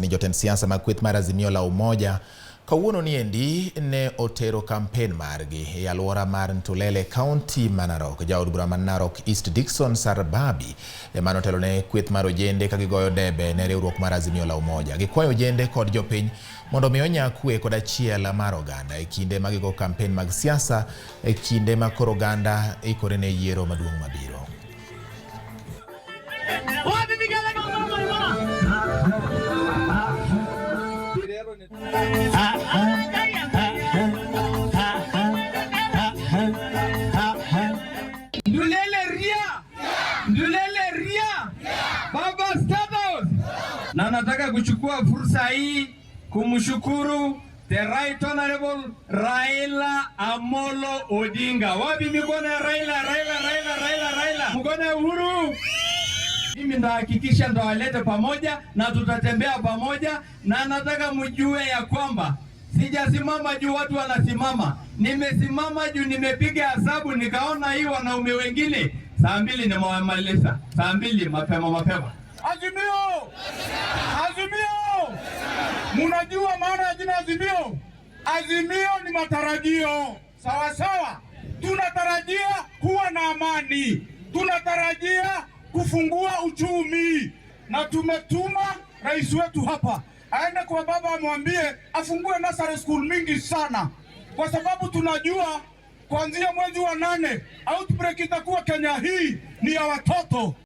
Ni jotend siasa mag kweth mar Azimio la Umoja kawuono niendi ne otero kampen margi e alwora mar Ntulele, kaunti ma Narok. Jaod bura ma Narok East Dickson Sarbabi ema notelo ne kweth mar ojende ka gigoyo debe ne riwruok mar Azimio la Umoja. Gikwayo ojende kod jopiny mondo mi onya kwe kod achiel mar oganda e kinde ma gigo kampen mag siasa e kinde ma koro oganda ikore ne yiero maduong' mabiro. Ndulele ria! Ndulele ria! Baba Status! Na nataka kuchukua fursa hii kumshukuru the Right Honorable Raila Amolo Odinga. Wapi mikono ya Raila, Raila, Raila, Raila, Raila. Mkono ya Uhuru. Mimi ndahakikisha ndawalete pamoja na tutatembea pamoja, na nataka mjue ya kwamba sijasimama juu watu wanasimama, nimesimama juu nimepiga hesabu nikaona hii wanaume wengine saa 2 nimewamaliza, saa 2 mapema mapema. Azimio! Azimio! Munajua maana ya jina Azimio? Azimio ni matarajio. Sawa sawa. Tunatarajia kuwa na amani, tunatarajia kufungua uchumi, na tumetuma rais wetu hapa aende kwa baba amwambie afungue nursery school mingi sana, kwa sababu tunajua kuanzia mwezi wa 8 outbreak itakuwa Kenya hii ni ya watoto.